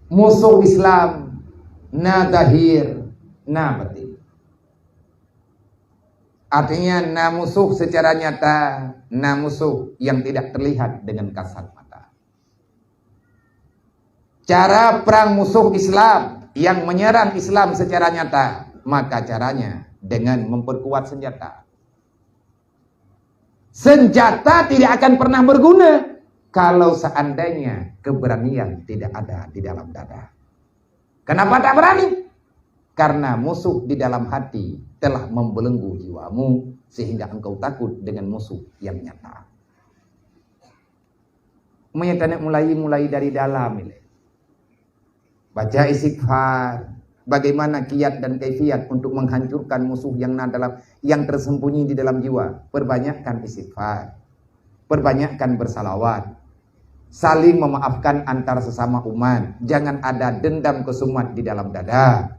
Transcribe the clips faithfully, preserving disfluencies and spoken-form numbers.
Musuh Islam na zahir, na batin. Artinya, na musuh secara nyata, na musuh yang tidak terlihat dengan kasat mata. Cara perang musuh Islam yang menyerang Islam secara nyata, maka caranya dengan memperkuat senjata. Senjata tidak akan pernah berguna kalau seandainya keberanian tidak ada di dalam dada. Kenapa tak berani? Karena musuh di dalam hati telah membelenggu jiwamu sehingga engkau takut dengan musuh yang nyata. Meunyoe taneuk mulai, mulai dari dalam ilée. Baca istighfar. Bagaimana kiat dan kaifiat untuk menghancurkan musuh yang na dalam, yang tersembunyi di dalam jiwa? Perbanyakkan istighfar. Perbanyakkan bersalawat. Saling memaafkan antar sesama umat. Jangan ada dendam kesumat di dalam dada.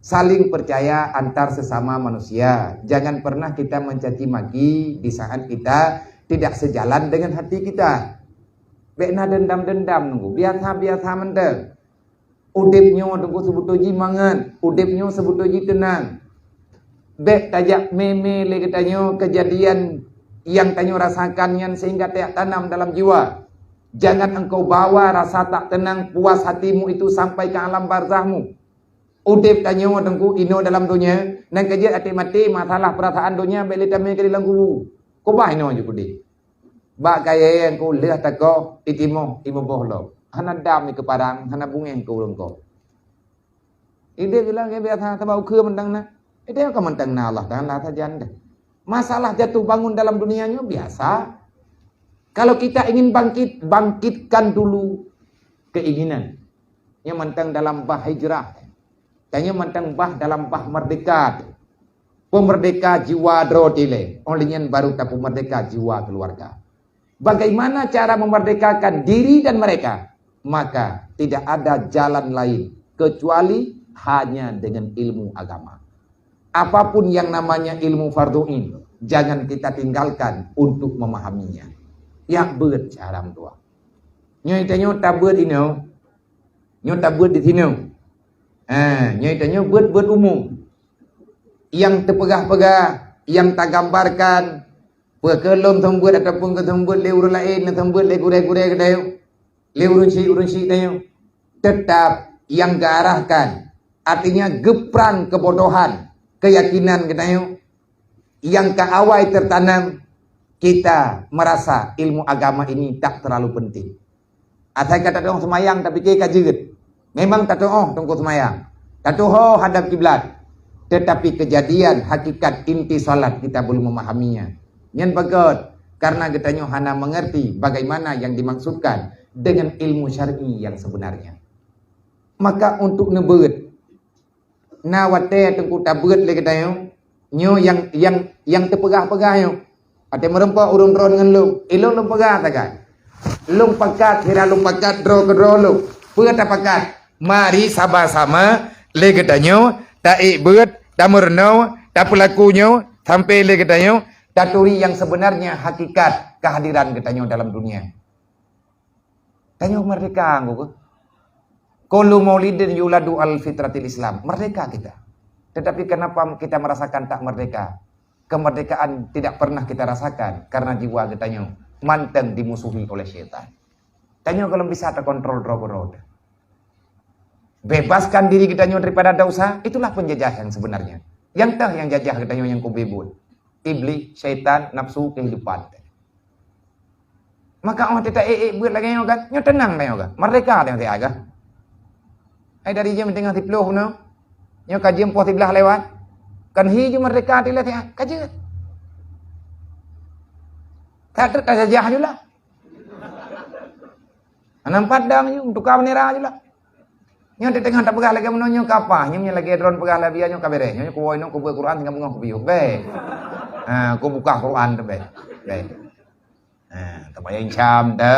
Saling percaya antar sesama manusia. Jangan pernah kita mencaci maki di saat kita tidak sejalan dengan hati kita. Bék na dendam-dendam nunggu. Biasa-biasa mantong. Udeb nyoe teungku seubeutôi jih mangat, udeb nyoe seubeutôi jih teunang. Bék tajak mé-mé lé geutanyoe keujadian nyang tanyoe rasakan nyan sehingga tajak tanam dalam jiwa. Jangan engkau bawa rasa tak tenang, puas hatimu itu sampai ke alam barzahmu. Udeb tanyoe teungku inoe dalam donya, nyang keujeuet até maté masalah peurasaan donya bék lé tamé keu di lam kubu. Keubah inoe jih udeb. Bak kayée nyang ku lheueh takoh itimoh imeubôh lom. Hana dam ikeuparang, hana bungéh keu ureuëng koh. Ideh geulang nyang biasa sabab ukeue mantong na. Ideh ka mantong na Allah Taala sajan deh. Masalah jatuh bangun dalam dunia nyoe biasa. Kalau kita ingin bangkit, bangkitkan dulu keinginan. Nyoe mantong dalam bah hijrah. Tanyoe mantong bah dalam bah merdeka. Peumerdeka jiwa droe dilée, óh lheueh nyan baru tapeumerdeka jiwa keluarga. Bagaimana cara memerdekakan diri dan mereka? Maka tidak ada jalan lain kecuali hanya dengan ilmu agama. Apapun yang namanya ilmu fardhu ain, jangan kita tinggalkan untuk memahaminya. Yak beuet cara meutuah. Nyoe tanyoe tabeuet inoe, nyoe tabeuet di sinoe. Ha, nyoe tanyoe beuet-beuet umum. Nyang teupeugah-peugah, nyang tagambarkan, peu keu lôn seumeubeuet ataupun geuseumeubeuet lé ureuëng laén, geuseumeubeuet lé gurée-gurée geutanyoe, lé ureuëng syik-ureuëng syik tanyoe, teutap nyang geuarahkan, artinya geuprang keubodohan keuyakinan geutanyoe nyang ka awai teutanam, kita merasa ilmu agama ini tak terlalu penting. Asai ka tatuoh seumayang tapike ka jeuet. Memang tatuoh teungku seumayang. Tatuoh hadap kiblat. Tetapi kejadian hakikat inti salat kita belum memahaminya. Nyan bagot karena geutanyoe hana mengerti bagaimana yang dimaksudkan dengan ilmu syar'i yang sebenarnya. Maka untuk neubeuet Na watée teungku tabeuet lé geutanyoe, nyoe nyang, nyang, nyang teupeugah-peugah nyoe. Watée meurumpok ureuëng droe ngon lôn, ilôn lôn peugah sagai. Lôn pakat, sira lôn pakat droe keudroe lôn. Peue tapakat? Mari sama-sama lé geutanyoe taék beuet, tameurunoe, tapeulaku nyoe sampai lé geutanyoe taturi nyang sebenarnya hakikat kehadiran geutanyoe dalam dunia. Tanyoe merdeka ngku keuh. Kullu maulidin yuladu al fitratil Islam. Merdeka kita. Tetapi kenapa kita merasakan tak merdeka? Kemerdekaan tidak pernah kita rasakan karena jiwa geutanyoe manteng dimusuhi oleh syaitan. Tanyoe kalau bisa terkontrol droe-droe. Bebaskan diri geutanyoe daripada dosa, itulah penjajah yang sebenarnya. Nyang teuh nyang jajah geutanyoe nyang kubebut. Iblis, syaitan, nafsu, kehidupan. Maka oh teuta ék-ék beuet lagée nyoe kan, nyoe teunang tanyoe kan. Merdeka tanyoe siat kan. Hai dari jeuem teungoh siploh bunoe. Nyoe ka jeuem poh siblaih lewat. Kan hi ju merdeka tileh siat. Ka jeuet. Ka trok tajajah ju lah. Hana padang ju, tuka bendera ju lah. Nyoe di teungoh tapeugah lagée meunoe nyoe ka apa? Nyoe lagée droe peugah lagée nyoe ka beres. Nyoe kuwoe nyoe kubuet Quran tinggai beungoh kupiôh. Beh. Ha, kubuka Quran tu beh. Beh. Ha, teuma yang cam tu.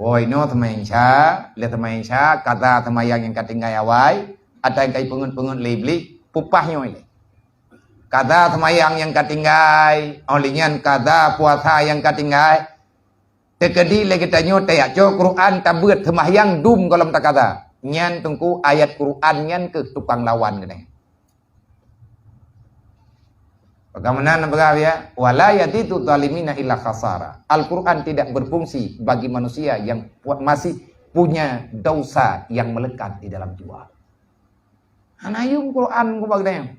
Woi, no teuma yang ca, lé teuma yang ca, kaza teuma yang nyang ka tinggai awai, ata nyang ka ipeungeut-peungeut lé Iblih, peupah nyoe lé. Kaza seumayang nyang ka tinggai, oh lheueh nyan kaza puasa nyang ka tinggai. Teukeudi lé geutanyoe tajak cok Quran tabeuet seumayang dum gohlom takaza. Nyan teungku ayat Quran nyan keuh tukang lawan geutanyoe. Bagaimana na peugah ya? "Wa la yazidu zalimina illa khasara." Al-Quran tidak berfungsi bagi manusia yang pu-, masih punya dosa yang melekat di dalam jiwa. Hana yum Quran ku bak geutanyoe.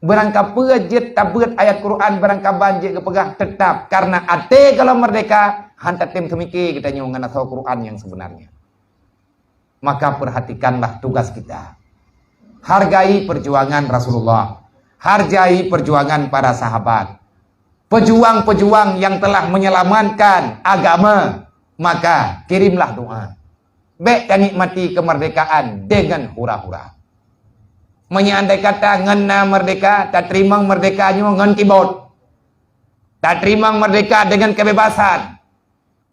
Beurangkapeue jeuet tabeuet ayat Quran, beurangkaban jeuet geupeugah, tetap karena até gohlom merdeka, han tatem teumike geutanyoe ngon asoe Quran nyang sebenarnya. Maka perhatikanlah tugas kita. Hargai perjuangan Rasulullah. Hargai perjuangan para sahabat. Pejuang-pejuang yang telah menyelamatkan agama, maka kirimlah doa. Bék tanikmati kemerdekaan dengan hura-hura. Meunyoe andai kata ngon na merdeka, tateurimong merdeka nyoe ngon kibot. Tateurimong merdeka dengan kebebasan,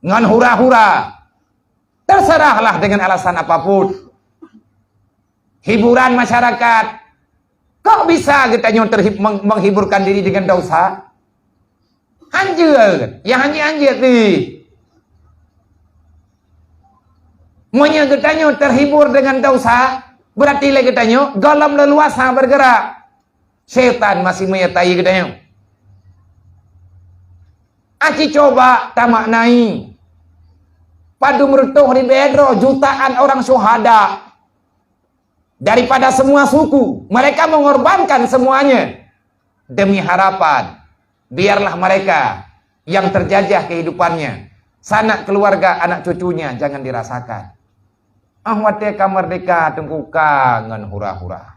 ngon hura-hura. Terserahlah dengan alasan apapun. Hiburan masyarakat. Kok bisa geutanyoe terhib-, meng-, menghiburkan diri dengan dosa? Hanjeuet, ya hanjeuet-hanjeuet pi. Meunyoe geutanyoe terhibur dengan dosa, berarti lé geutanyoe gohlom leluasa bergerak. Setan masih menyertai geutanyoe. Aci coba tamaknai. Padum reutôh ribée droe jutaan orang syuhada daripada semua suku. Mereka mengorbankan semuanya demi harapan. Biarlah mereka yang terjajah kehidupannya. Sanak keluarga, anak cucunya jangan dirasakan. Ah, watée ka merdeka, teungku ka ngon hura-hura.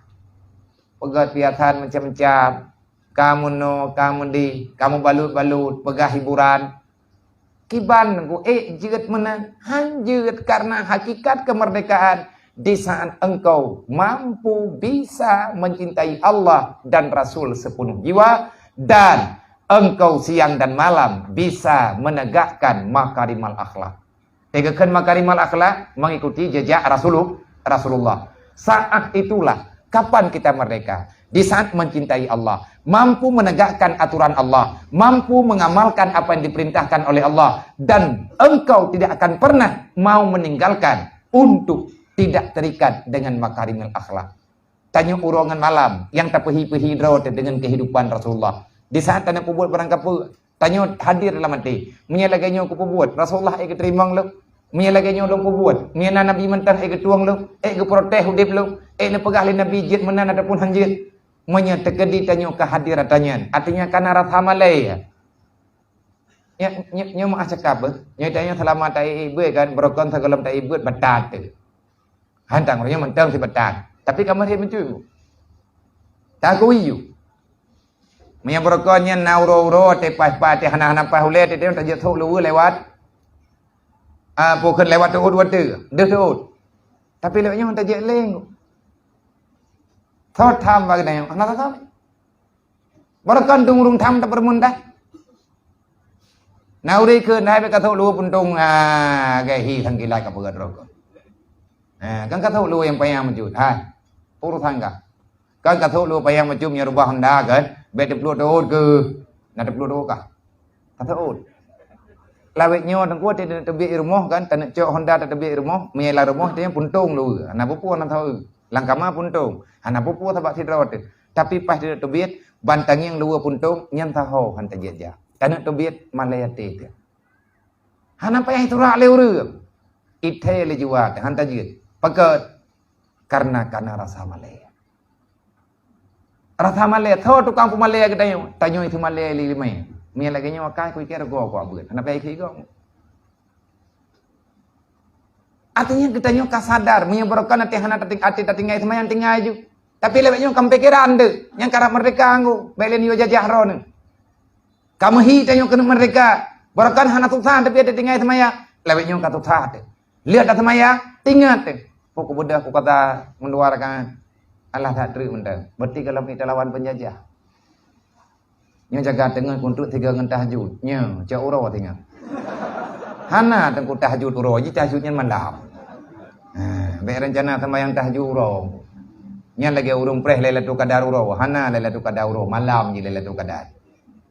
Peugah piasan macam-macam. Ka meunoe, ka meudih, ka meubalot-balot, peugah hiburan. Kiban ku ék jeuet meunan, han jeuet karena hakikat kemerdekaan di saat engkau mampu bisa mencintai Allah dan Rasul sepenuh jiwa dan engkau siang dan malam bisa menegakkan makarimal akhlak. Teugeukeun makarimal akhlak mengikuti jejak Rasulul-, Rasulullah. Saat itulah kapan kita merdeka. Di saat mencintai Allah, mampu menegakkan aturan Allah, mampu mengamalkan apa yang diperintahkan oleh Allah, dan engkau tidak akan pernah mau meninggalkan untuk tidak terikat dengan makarimil akhlak. Tanyoe uroe ngon malam nyang tapeuhi-peuhi droe teuh deungon keuhidupan Rasulullah. Di saat tanyoe peubuet barang kapeue, tanyoe hadir lam até. Meunyoe lagée nyoe kupeubuet, Rasulullah ék geuteurimong lom. Meunyoe lagée nyoe lôn peubuet, meunyoe na Nabi mantong ék geutueng lom, ék geuprotes udeb lom, ék neupeugah lé Nabi jeuet meunan ataupun han jeuet. Meunyoe teukeudi tanyoe ka hadir ata nyan, artinya kana rasa malée. Nyoe, nyoe, nyoe meuah cakap, eh. Nyoe tanyoe seulama taék-ék beuet kan, beurokon sigohlom taék-ék beuet batat teuh. Hantang uroe nyoe mantong sibatat. Tapi ka meuhé meucue. Takui yu. Meunyoe beurokon nyan na uroe-uroe, teuh paih-paih, teuh hana-hana paih ulée, teuh tajeuet thok luweue lewat. Ah, pukon lewat teuôt watée. Deuh teuôt. Tapi lewat nyoe tajeuet leng. Thot tham bak geutanyoe, hana thot tham. Beurokon dong ureuëng tham tapeureumeun dah. Na ureuëng keu na bek ka thok luweue puntông, ah, gahi sangkilat ka peugah droe. Ah, kan ka thok luweue nyang payah meucut. Hai. Urusan ka. Kan ka thok luweue payah meucut nyang rubah honda kan. Bek teupluek teuôt keu. Na teupluek teuôt kah? Ka teuôt. Lawét nyoe teungku teubiet i rumoh kan, taneuk cok honda tateubiet i rumoh, meunyoe lam rumoh teuh puntông luweue. Hana peue-peue hana teuôt. Lam kama puntông. Hana peue-peue sabab sidroe teuh. Tapi paih teubiet, ban tangieng luweue puntông, nyan saho han tajeuet jak. Taneuk teubiet malée até teuh. Hana payah iturak lé ureuëng. Ithée lé jiwa teuh, han tajeuet. Pakon? Karena kana rasa malée. Rasa malée, soe tukang peumalée geutanyoe? Tanyoe teumalée lé limai. Meunyoe lagée nyoe akai kuikée rego keu abeuet. Hana payah ikée gob. Artinya geutanyoe ka sadar, meunyoe beurokon até hana tating-, até tatinggai seumayang tinggai ju. Tapi lewat nyoe ka meupikéran deuh, nyang karab merdeka nggo, bék lé niyue jajah droeneuh. Ka meuhi tanyoe keuneuk merdeka, beurokon hana susah tapi até tinggai seumayang, lewat nyoe ka susah teuh. Lheueh taseumayang, ingat teuh, peue kubeudôh ku kata meundua rakaat. Alah that treuk mantong. Berarti gohlom talawan peunjajah. Nyoe jaga teungeut kuntuek tiga ngon tahajud. Nyoe, cok uroe teungoh. Hana teungku tahajud uroe, ji tahajud nyan malam. Ha, bék rencana sembahyang tahajud uroe. Nyan lagée ureuëng preh Lailatul Qadar uroe. Hana Lailatul Qadar uroe, malam ji Lailatul Qadar.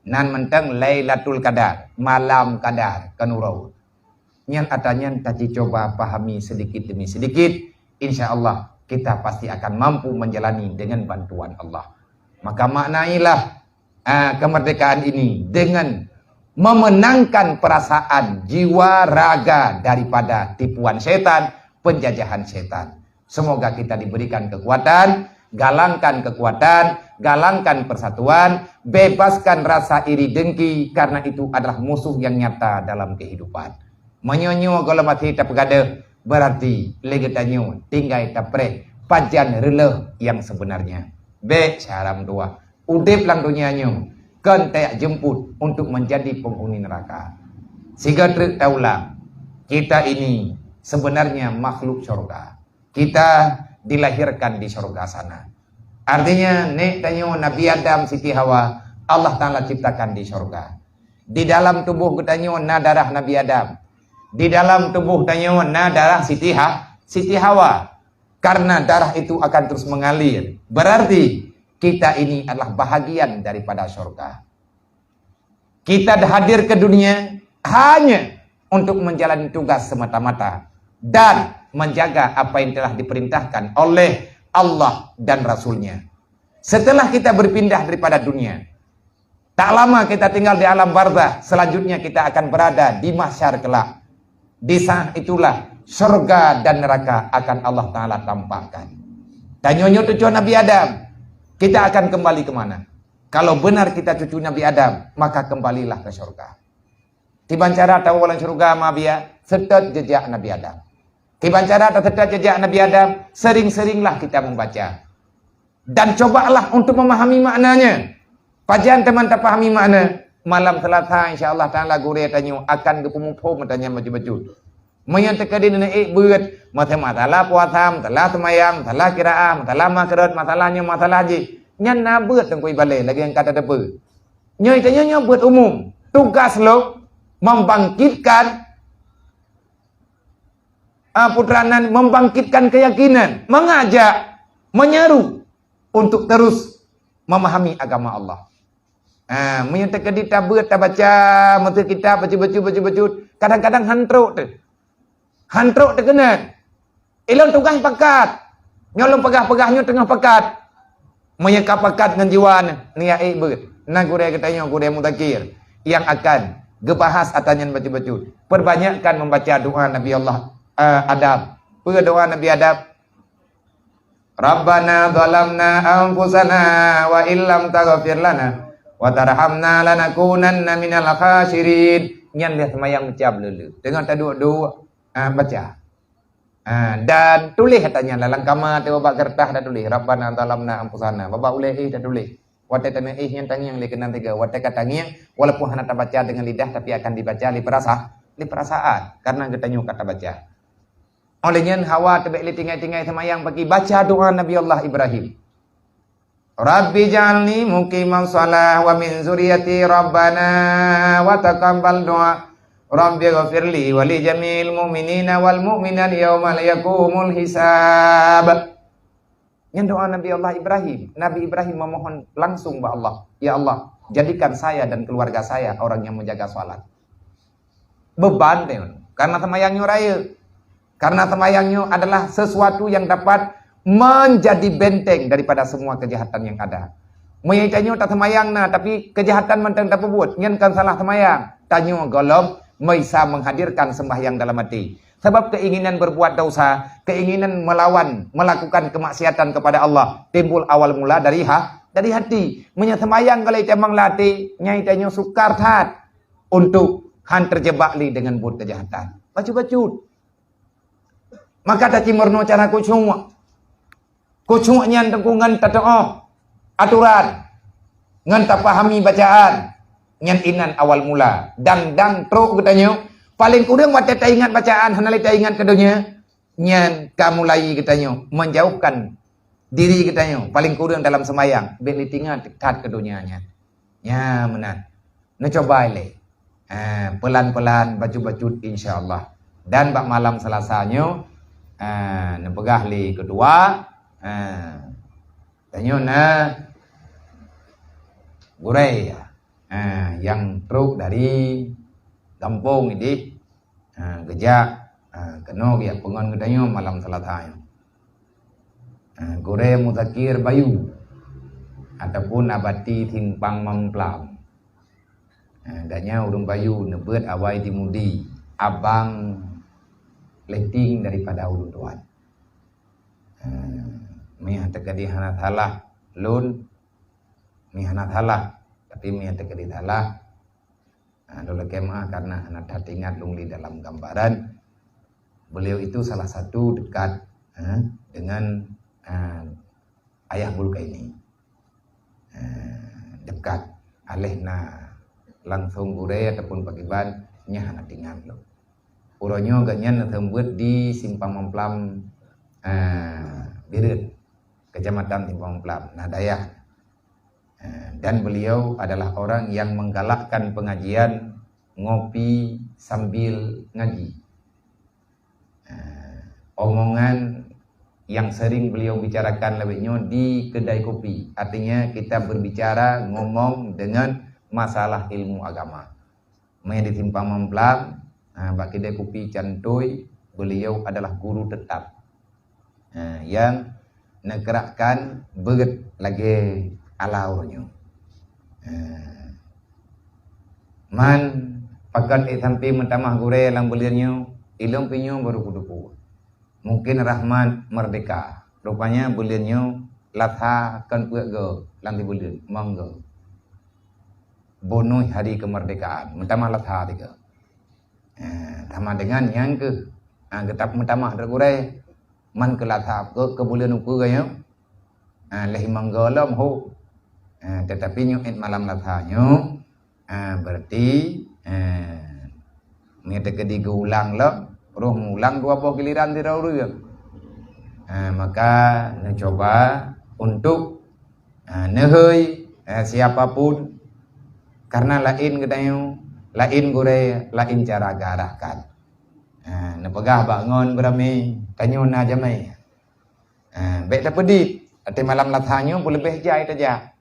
Nan mantong Lailatul Qadar, malam Qadar, kon uroe. Nyan ata nyan taci coba pahami sedikit demi sedikit. insya Allah kita pasti akan mampu menjalani dengan bantuan Allah. Maka maknailah, ah, kemerdekaan ini dengan memenangkan perasaan jiwa raga daripada tipuan setan, penjajahan setan. Semoga kita diberikan kekuatan, galangkan kekuatan, galangkan persatuan, bebaskan rasa iri dengki, karena itu adalah musuh yang nyata dalam kehidupan. Meunyoe nyoe gohlom até tapeugadôh, berarti lé geutanyoe tinggai tapreh pajan reuloh nyang sebenarnya. Bék syara meutuwah. Udeb lam donya nyoe kon tajak jeumput untuk menjadi penghuni neraka. Sigoe treuk taulang, kita ini sebenarnya makhluk syurga. Kita dilahirkan di syurga sana. Artinya, nek tanyoe Nabi Adam, Siti Hawa, Allah Taala ciptakan di syurga. Di dalam tubuh geutanyoe na darah Nabi Adam. Di dalam tubuh tanyoe na darah Siti Ha-, Siti Hawa. Karena darah itu akan terus mengalir. Berarti kita ini adalah bahagian daripada syurga. Kita hadir ke dunia hanya untuk menjalani tugas semata-mata dan menjaga apa yang telah diperintahkan oleh Allah dan Rasul-Nya. Setelah kita berpindah daripada dunia, tak lama kita tinggal di alam barzah, selanjutnya kita akan berada di mahsyar kelak. Di saat itulah syurga dan neraka akan Allah Taala tampakkan. Tanyoe nyoe cucu Nabi Adam, kita akan kembali ke mana? Kalau benar kita cucu Nabi Adam, maka kembalilah ke syurga. Kiban cara tawoe lam syurga, ma biya, seutôt jejak Nabi Adam. Kiban cara taseutôt jejak Nabi Adam, sering-seringlah kita membaca. Dan cobalah untuk memahami maknanya. Pajan teuma tapahami makna? Malam Selasa, insya Allah Taala, gurée tanyoe akan geupeuphom tanya bacut-bacut. Meunyoe teukeudi neuék beuet, masa masalah puasa, masalah seumayang, masalah qiraah, masalah makhraj, masalah nyoe, masalah jih, nyan na beuet teungku ibalée lagée nyang ka tateupeue. Nyoe tanyoe nyoe beuet umum. Tugas lom membangkitkan, ah, putra nan, membangkitkan keyakinan, mengajak, menyeru untuk terus memahami agama Allah. Ah, meunyoe teukeudi tabeuet, tabaca, meuteuk kitab, bacut-bacut, bacut-bacut, kadang-kadang han trok teuh. Han trok teuh keunan. Ilôn tugaih pakat. Nyoe lôn peugah-peugah nyoe teungoh pakat. Meunyoe ka pakat ngon jiwa neuh, neuék beuet. Na gurée geutanyoe, gurée mudakir, nyang akan geubahas ata nyan bacut-bacut. Perbanyakkan membaca doa Nabi Allah, eh, Adam. Peue doa Nabi Adam? "Rabbana zalamna anfusana wa illam taghfir lana wa tarhamna lanakunanna minal khasirin." Nyan lheueh seumayang baca beu-lheueh. Teungoh taduek-duek, ah, baca. Ah, dan tuléh ata nyan lam kama teuh bak keureutah, dan tuléh, "Rabbana zalamna anfusana." Bak ulée éh dan tuléh. Watée tanyoe éh nyan tangieng lé keunan teuga. Watée ka tangieng, walaupun hana tabaca dengan lidah, tapi akan dibaca lé peurasa-, lé peurasaan, karena geutanyoe ka tabaca. Óh lheueh nyan Hawa teubek lé tinggai-tinggai seumayang pagi baca doa Nabi Allah Ibrahim. "Rabbi ja'alni muqimas shalah wa min zuriyati rabbana wa taqabbal du'a. Rabbi ghafirli wa li jami'il mu'minina wal mu'minat yauma yaqumul hisab." Nyan doa Nabi Allah Ibrahim. Nabi Ibrahim memohon langsung bak Allah, "Ya Allah, jadikan saya dan keluarga saya orang yang menjaga salat." Beban teuh. Karena seumayang nyoe rayeuk. Karena seumayang nyoe adalah sesuatu yang dapat menjadi benteng daripada semua kejahatan yang ada. Meunyoe tanyoe taseumayang na, tapi kejahatan mantong tapeubuet, nyan kon salah seumayang. Tanyoe gohlom meubisa menghadirkan sembahyang dalam hati. Sebab keinginan berbuat dosa, keinginan melawan, melakukan kemaksiatan kepada Allah, timbul awal mula dari ha-, dari hati. Meunyoe seumayang gohlom itamong lam até, nyan tanyoe sukar that untuk han terjebak lé dengan buet kejahatan. Bacut-bacut. Maka tacimeurunoe cara khusyuk. Khusyuk nyan teungku ngon tateu'oh aturan, ngon tapahami bacaan. Nyan inan awal mula. Dan, dan trok geutanyoe, paleng kureueng watée taingat bacaan hana lé taingat keu donya, nyan ka mulai geutanyoe menjauhkan diri geutanyoe, paleng kureueng dalam seumayang, bék lé taingat that keu donya nyan. Nya meunan. Neucuba ilée. Ha, pelan-pelan, bacut-bacut, insya Allah. Dan bak malam Selasa nyoe, ha, neupeugah lé keudua, ha, tanyoe na gurée, ha, nyang trok dari gampông idéh, ha, geujak, ha, keunoe geujak peungon geutanyoe malam Selasa nyoe. Ha, Gurée Muzakir Bayu ataupun Abati Simpang Mamplam. Ha, gobnyan ureuëng Bayu, neubeuet awai di Mudi, abang leting daripada ulôn tuan. Ha, meuiah teukeudi hana salah lôn, meuiah hana salah, tapi meuiah teukeudi salah, ha, lôn lakée meuah karena hana that ingat lôn li dalam gambaran. Beliau itu salah satu dekat, ha, dengan, ha, Ayah Bulkaini. Ha, dekat. Aléh na langsung gurée ataupun pakriban, nyan hana teuingat lôn. Uroe nyoe gobnyan neuseumeubeuet di Simpang Mamplam, ha, Bireuen, Kecamatan Simpang Mamplam, na dayah. Ha, dan beliau adalah orang yang menggalakkan pengajian ngopi sambil ngaji. Ha, omongan yang sering beliau bicarakan lawét nyoe di kedai kopi. Artinya, kita berbicara, ngomong dengan masalah ilmu agama. Meuiah di Simpang Mamplam, ha, bak kedai kopi Cantui, beliau adalah guru tetap. Ha, yang neugerakkan beuet lagée ala uroe nyoe. Ha. Man, pakon ék sampai meutamah gurée lam buleuen nyoe, ilôn pih nyoe baru kuteupeu. Mungkin rahmat merdeka. Rupanya buleuen nyoe lasa kon peuet go lam sibuleuen, mong go. Bonus hari kemerdekaan, meutamah lasa tiga. Ha, sama dengan nyang keuh. Ha, geutap meutamah droe gurée. Man keu lasa keu, keu buleuen ukeue nyoe. Ha, lheuh mong go lom ho. Ha, tetapi nyoe ék malam lasa nyoe. Ha, berarti, ha, meunyoe teukeudi geuulang lom, roh meuulang dua boh giliran sidroe ureuëng. Ha, maka neucuba untuk, ha, neuhôi, ha, siapa pun, karena laén geutanyoe, laén gurée, laén cara geuarahkan. Ha, neupeugah bak ngon beuramé, tanyoe na jamé. Ha, bék tapeudit, até malam lasa nyoe beuleubeh jai tajak.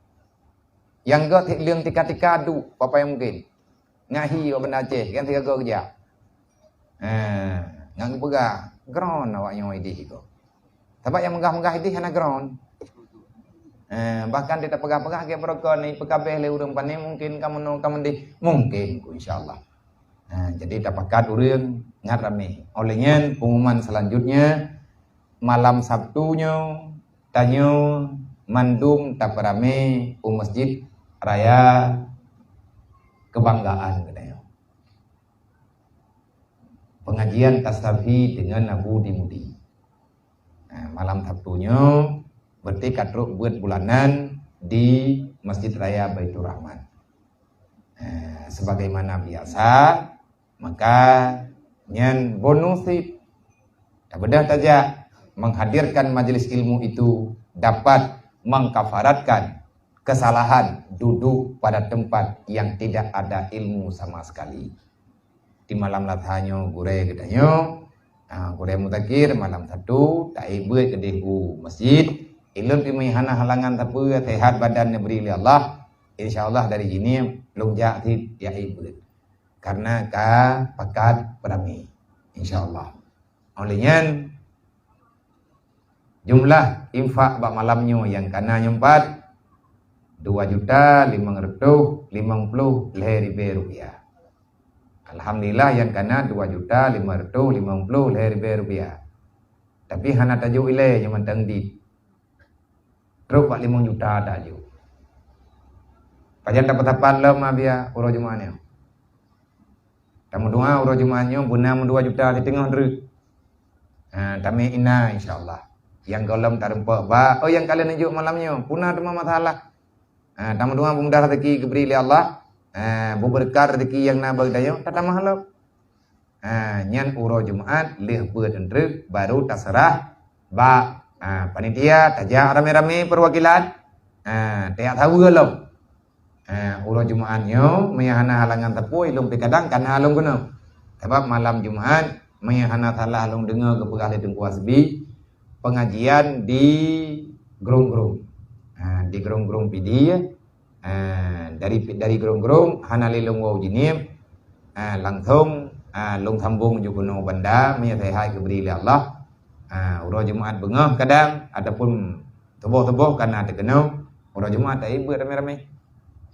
Nyang göt hileung tika-tika duek papai mungken. Ngahi bak Banda Aceh, kan sigaga geujak. Ha, ngon geupeugah, "Gron awak nyoe idéh iko." Sabab nyang meugah-meugah idéh hana gron. Ha, bahkan di tapeugah-peugah gét beurokon, ipeukabeh lé ureuëng pané mungken ka meunoe ka meudéh. Mungken ku, insya Allah. Ha, jadi tapakat ureuëng ngat ramé. Oleh nyan, pengumuman selanjutnya, malam Sabtu nyoe, tanyoe mandum tapeuramé u Masjid Raya Kebanggaan geutanyoe. Pengajian Tasawuf dengan Abu di Mudi. Nah, malam Sabtu nyoe, berarti ka trok beuet bulanan di Masjid Raya Baiturrahman. Nah, sebagaimana biasa, maka nyan bonus sih. Tabeudôh tajak, menghadirkan majelis ilmu itu dapat mengkafaratkan kesalahan duduk pada tempat yang tidak ada ilmu sama sekali. Di malam lasa nyoe gurée geutanyoe, ha, gurée Muzakir malam Sabtu taék beuet keudéh u masjid. Ilôn pih meuhana halangan sapeue, sehat badan neubri lé Allah. Insya Allah dari sini lôn jak sit jak ék beuet. Karena ka pakat beurami. Insya Allah. Oleh nyan, jumlah infak bak malam nyoe nyang kana nyoe pat dua juta limong reutôh limong ploh lhée ribée rupiah. Alhamdulillah, nyang kana dua juta limong reutôh limong ploh lhée ribée rupiah. Tapi hana tajok ilée nyoe mantong dit. Trok bak limong juta tajok. Pajan dapat-dapat lom, Abia, uroe Jumat nyoe. Tameudoa uroe Jumat nyoe beuna meudua juta siteungoh treuk. Ha, tamé ina, insya Allah. Nyang gohlom tareumpok bak, oh, nyang ka lheueh neujok malam nyoe, puna teuma masalah. Ha, tameudoa peumudah rezeki geubri lé Allah. Ha, beubeureukat rezeki nyang na bak geutanyoe, tatamah lom. Ha, nyan uroe Jumat lheueh beuet treuk baru taseurah bak, ha, panitia, tajak ramé-ramé perwakilan. Ha, tajak saweue lom. Ha, uroe Jumat nyoe, meunyo hana halangan sapeue, ilôn pih kadang kana lôn keunoe. Sabab malam Jumat, meunyo hana salah lôn deungoe geupeugah lé Teungku Hasbi, pengajian di Grong-Grong. Ha, di Grong-Grong Pidie, ha, dari, dari Grong-Grong hana lé lôn woe u Jeunieb, ha, langsong, ha, lôn sambong ju keunoe Banda, meunyo sehat geubri lé Allah. Ha, uroe Jumat beungoh kadang ataupun tuboh-tuboh kana teukeunong, uroe Jumat taék beuet ramé-ramé.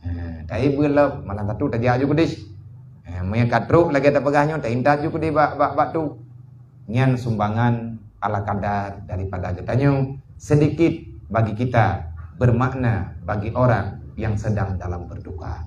Ha, taék beuet lom, malam satu tajak aju keudeh. Ha, meunyo ka trok lagée tapeugah nyoe, taintat aju keudeh bak, bak, bak tu. Nyan sumbangan ala kadar daripada geutanyoe, sedikit bagi kita, bermakna bagi orang yang sedang dalam berduka.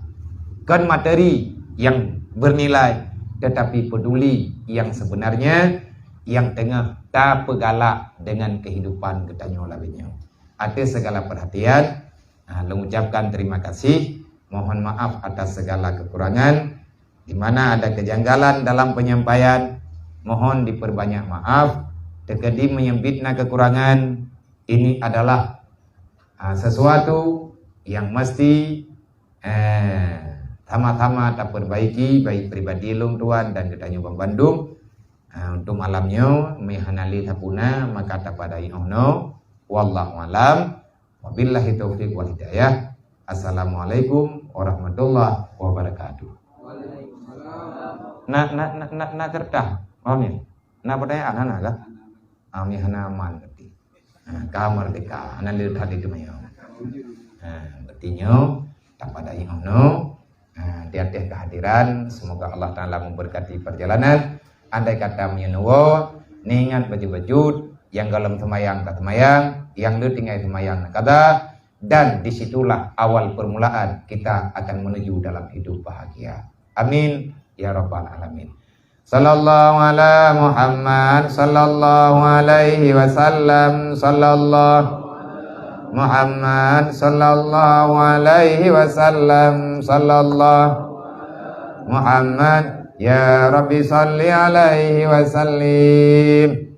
Kon materi yang bernilai, tetapi peduli yang sebenarnya yang teungoh tapeugalak dengan kehidupan geutanyoe lagée nyoe. Atas segala perhatian, ha, lôn ucapkan terima kasih. Mohon maaf atas segala kekurangan. Di mana ada kejanggalan dalam penyampaian, mohon diperbanyak maaf. Teukeudi meunyo bit na kekurangan, ini adalah, ha, sesuatu yang mesti, eh, sama-sama taperbaiki, baik pribadi lôn tuan dan geutanyoe bandum. Ha, untuk malam nyoe, meuhana lé tapuna, maka tapada iôh noe. Wallahu alam. Wabillahi taufiq wal hidayah. Assalamualaikum warahmatullahi wabarakatuh. Na, na, na, na, na kertas, Amin. Na pertanyaan hana kah? Amin, hana aman berarti. Ha, ka merdeka, hana lé that itu manyang. Ha, berarti nyoe tapada iôh noe. Ha, di atas kehadiran, semoga Allah Taala memberkati perjalanan. Andai kata meunyoe neuwoe, neuingat bacut-bacut, nyang gohlom seumayang ka seumayang, nyang le tinggai seumayang na kada, dan di situlah awal permulaan kita akan menuju dalam hidup bahagia. Amin ya rabbal alamin. Sallallahu ala Muhammad, sallallahu alaihi wasallam, sallallahu Muhammad, sallallahu alaihi wasallam, sallallahu Muhammad, ya Rabbi salli alaihi wasallim.